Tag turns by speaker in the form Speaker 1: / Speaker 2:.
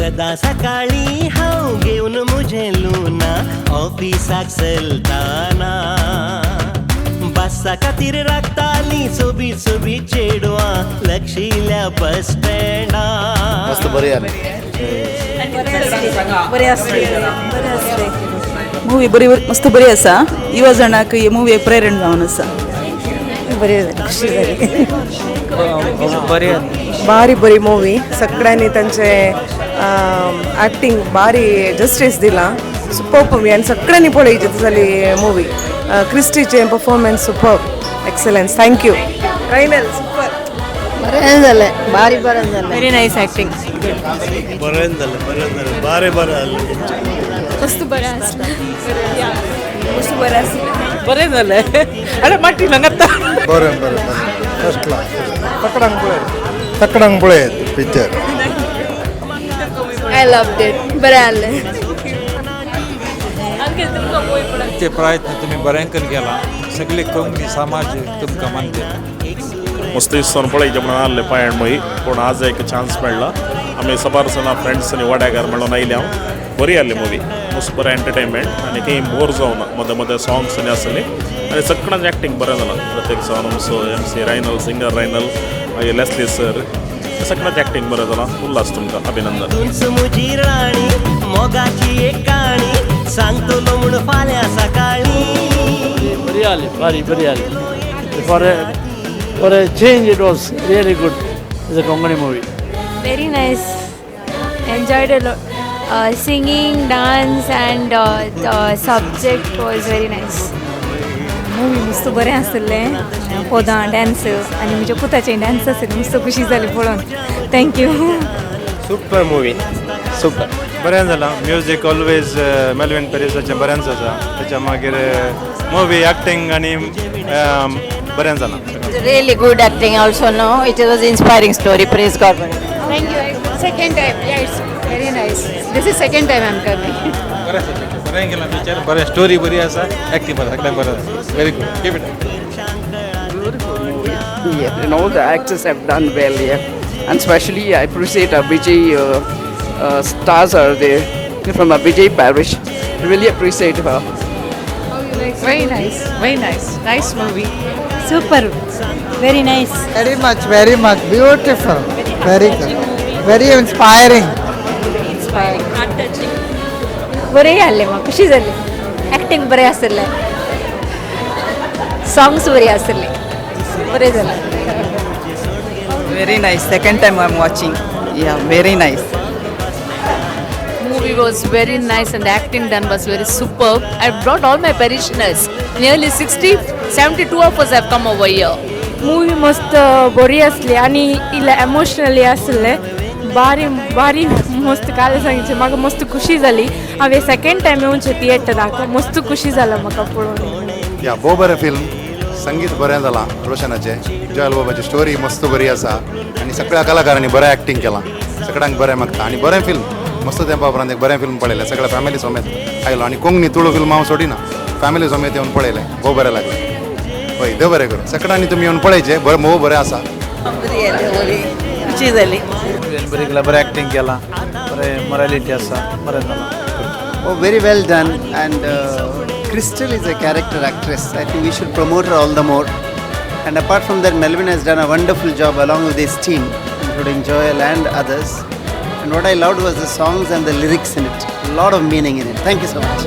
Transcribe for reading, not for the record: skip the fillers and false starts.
Speaker 1: सदां सकाळीं हांव घेवन म्हजें लुना ऑफिसाक चलताना बसा खातीर राखताली सोबीत सोबीत चेडवां लक्षिल्या बस स्टँडार.
Speaker 2: मस्त बरी आली.
Speaker 3: बरें आसलें, बरें आसलें.
Speaker 4: मूवी बरी, मस्त बरी आसा. युवा जाणांक ही मुवी एक प्रेरण जावन आसा.
Speaker 3: बरें जालें, खुशी जाली.
Speaker 5: बरी.
Speaker 6: ಭಾರಿ ಬರಿ ಮೂವಿ. ಸಕ್ಕಡಾನಿ ತಂಚೆ ಆ್ಯಕ್ಟಿಂಗ್ ಭಾರಿ ಜಸ್ಟಿಸ್ ದಿಲ್ಲ. ಸೂಪರ್ ಮೂವಿ ಆ್ಯಂಡ್ ಸಕ್ಕಡಾನಿ ಪೊಳೆ ಜೊತೆಲಿ movie. ಕ್ರಿಸ್ಟಿಚೆ performance super, excellence. Thank you Rainal, super.
Speaker 3: बरें जालें, भारी बरें जालें.
Speaker 4: Very nice acting.
Speaker 2: बरें जालें, बरें जालें, बारे बरें जालें.
Speaker 7: मस्त बरें आसलें.
Speaker 4: मस्त बरें आसलें.
Speaker 5: बरें जालें. अरे माटी लागता.
Speaker 2: बरें बरें बरें, फर्स्ट क्लास. तकडांक पळय, तकडांक पळय picture.
Speaker 7: I loved it. बरें आसलें.
Speaker 8: ते प्रयत्न तुम्ही बरें करून केला. सगळे कोंकणी समाज तुमकां मानता.
Speaker 9: मस्त दिसून पळयचें म्हणून आहलें पायण मोही, पूण आज एक चान्स मेळ्ळा. आमी साबार जाणां फ्रेंड्स आनी वाड्याकार म्हणून आयले. हांव बरी आहली मुवी, मस्त बरें एंटरटेनमेंट आनी खंय बोर जावना. मदें मदें सोंग्स आनी आसली आनी सगळ्यांचें एक्टींग बरें जालां. प्रत्येक जावन आमचो M C Rynal, singer Rynal, मागीर लेस्ली सर, सगळ्यांचें एक्टींग बरें जालां. उल्हास, तुमकां अभिनंदन.
Speaker 1: तूंच म्हजी राणी, मोगाची एक काणी सांगतलो म्हूण फाल्यां सकाळीं.
Speaker 5: बरी आली, बारी बरी आली. For a change, it was really good is a Konkani movie.
Speaker 7: Very nice. Enjoyed a lot. Singing, dance, and the subject was very nice.
Speaker 3: Movie मस्त बरें आसलें. पदां, डान्स आनी म्हज्या पुताचे डान्स आसले. मस्त खुशी जाली पळोवन. Thank you.
Speaker 10: Super movie, super.
Speaker 11: बरें जालां. म्युजीक ऑलवेज मेलवीन पेरिसाचें बरेंच आसा. तेच्या मागीर मुवी, एक्टींग आनी बरें जालां.
Speaker 12: Really good acting also, no? It was inspiring story. Praise God.
Speaker 7: Thank you. Second time. Yeah, it's very nice. This is second time I'm coming.
Speaker 8: बरें आसा, बरें केलां पिक्चर. बरें, स्टोरी बरी आसा, एक्टींग बरें, सगळें बरें आसा. Very good, keep it.
Speaker 4: Yeah, and all the actors have done well here. And especially I appreciate Vijay, stars are there from a Vijay Parish. Really appreciate her.
Speaker 7: Very nice. Very nice. Nice movie.
Speaker 3: Super, very nice.
Speaker 13: Very much, very much beautiful. Very good. Very inspiring.
Speaker 3: Inspiring. बरें आहलें, म्हाका खुशी जाली. Acting बरें आसलें, songs बरी आसली, बरें जालें.
Speaker 4: Very nice. Second time I'm watching. Yeah, very nice.
Speaker 14: Movie was very nice and the acting done was very superb. I brought all my parishioners. Nearly 60, 72 of us have come over here.
Speaker 7: Movie मस्त बरी आसली आनी इल्लें एमोशनली आसलें. बारी बारी मस्त काल सांगचें, म्हाका मस्त खुशी जाली. हांवें सेकेंड टायम येवचें थिएटराक. मस्त खुशी जाला म्हाका पळोवन.
Speaker 2: या, भोव बरें फिल्म. संगीत बरें जालां रोशनाचें. जॉयल बाबाची स्टोरी मस्त बरी आसा आनी सगळ्या कलाकारांनी बरें एक्टींग केलां. सगळ्यांक बरें मागता आनी बरें फिल्म. मस्त तेंपा उपरांत एक बरें फिल्म पळयलें. सगळ्या फॅमिली समेत आयलो आनी कोंकणी तुळू फिल्म हांव सोडिना. फॅमिली समेत येवन पळयलें, भोव बरें लागलें. हय, देव बरें करूं. सगळ्यांनी तुमी येवन पळयचें, बरें, भोव बरें आसा.
Speaker 4: बरी आली बरी, खुशी जाली.
Speaker 5: बरें केलां, बरें एक्टींग केलां, बरें मोरालिटी आसा, बरें जालां.
Speaker 13: Oh, very well done. And Crystal is a character actress. I think we should promote her all the more. And apart from that, Melvin has done a wonderful job along with his team, including Joel and others. And what I loved was the songs and the lyrics in it. A lot of meaning in it. Thank you so much.